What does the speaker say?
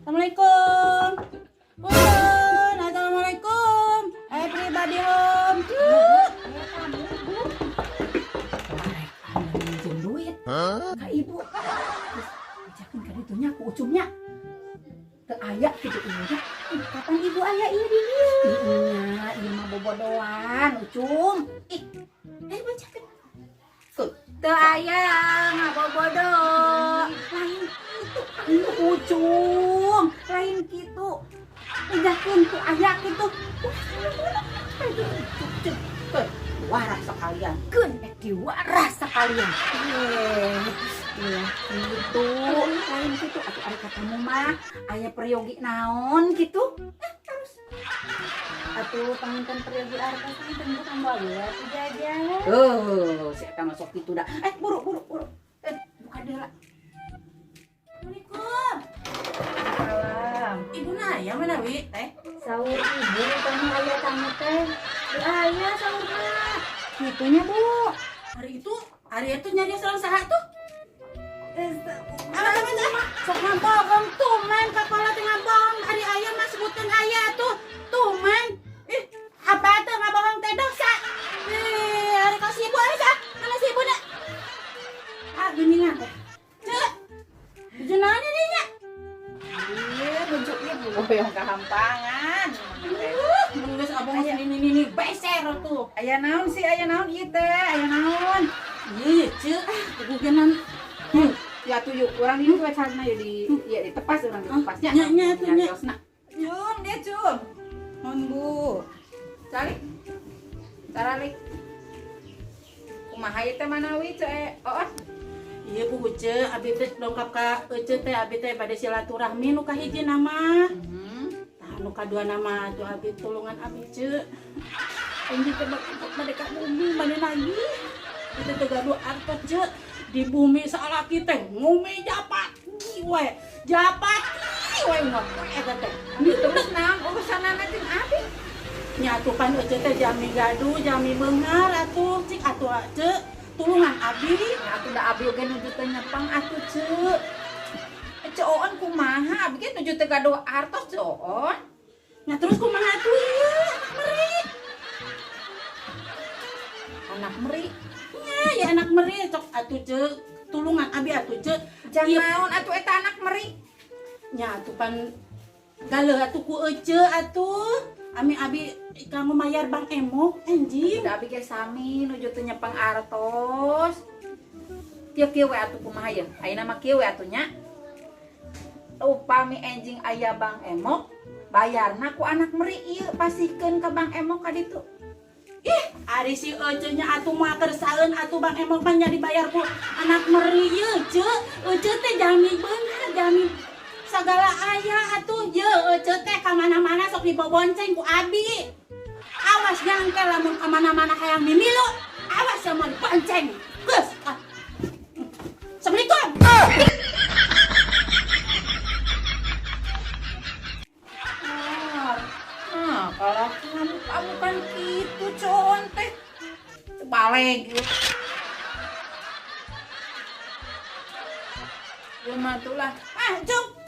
Assalamualaikum. Punten, assalamualaikum. Everybody home. Cuk. Aya tamu, Bu. Arek anu minjem duit ka ibu. Terus bejakeun ka ditu nya ku Ucumnya. Teu aya kitu ieu nya. Kapan ibu aya ieu di dieu? Nya, ieu mah bobodoan, Ucum. Ih, eh bejakeun. Tuh, Teu aya ngabobodo. Lain kitu atuh Ucum, lain kitu. Bejakeun tuh aya kitu. Wah, warah sekalian. Keun eh diwarah sekalian. Eh, iya gitu. Lain kitu atuh ari katamu mah aya peryogi naon gitu. Eh, terus Atuh panginten peryogi artos panginten bu kanggo abi we atuh jajan. Oh, si eta masuk kitu dah. Eh, buru buru buru. Eh, buka deula. Assalamualaikum. Salam. Ibu naya mana wi teh? Saur ibu kamu aya tamu teh. Teu aya saurna. Kitunya, Bu. Hari itu nyari sareng saha tuh? Apa apa apa? Sok ngabohong tuman kepala teh ngabohong ari aya mah sebutkeun aya tuh. Tuman. Ih, apa tuh ngabohong teh dosa. Eh, ari ka si ibu ari ka. Mana si ibu dah? Ah, geuningan teh. Cek. Baju naon ini nya? Iya, baju ieu boyong kahampangan. Mun geus abang ini ini ini beser tuh. Aya naon sih, aya naon ieu teh? Aya naon? Iya, cek. Ah, kegugenan. Ya tuh yuk, urang ini we carana yuk di ya ditepas urang ditepasnya. Nya, nya, tuh, nya. Nyariosna. Cum, dia cum. Mohon Bu. Calik. Caralik. Kumaha ieu teh manawi ceu oh. Iya Bu Uce, abi teh dongkap ka Ece teh abi teh bade silaturahmi nu kahiji nama. Tah nu kadua nama tuh abi tulungan abi ce. Ini teh bade ka bumi bade nagih. Itu teh gaduh artos ce di bumi salaki teh ngumi japati we. Japati we ngopo eta teh. Terus naon urusanana jeung abi? Nya atuh pan Ece teh jami gaduh, jami beunghar atuh cik atuh ce tulungan abi. Ya atuh da abi oge nuju teu nyepeng atuh ceu. Ceu Oon kumaha? Abi ge nuju teu gaduh artos ceu Oon. Nah terus kumaha atuh ieu anak meri? Anak meri. Nya ya anak meri cok atuh ce tulungan abi atuh ce. Jang Ieu naon atuh eta anak meri? Nya atuh pan galeuh atuh ku ece atuh. Ami abi kanggo mayar Bang Emok anjing. Da abi ge sami nuju teu nyepeng artos. Kieu kieu we atuh kumaha ye? Ayeuna mah kieu we atuh nya. Upami enjing aya Bang Emok, bayarna ku anak meri ieu pasihkeun ka Bang Emok ka ditu. Ih, ari si Ece nya atuh mah kersaeun atuh Bang Emok mah nya dibayar ku anak meri ieu ce. Ece teh jami beunghar, jami sagala aya atuh ye Ece teh ka mana-mana sok dibobonceng ku abi. Awas nyangka lamun ka mana-mana hayang mimilu, awas sama dibonceng. Geus. Ah. Assalamualaikum. Nah, kalau kamu kan gitu con teh. Balik gitu. Ya mah tuh lah. Ah, Cung.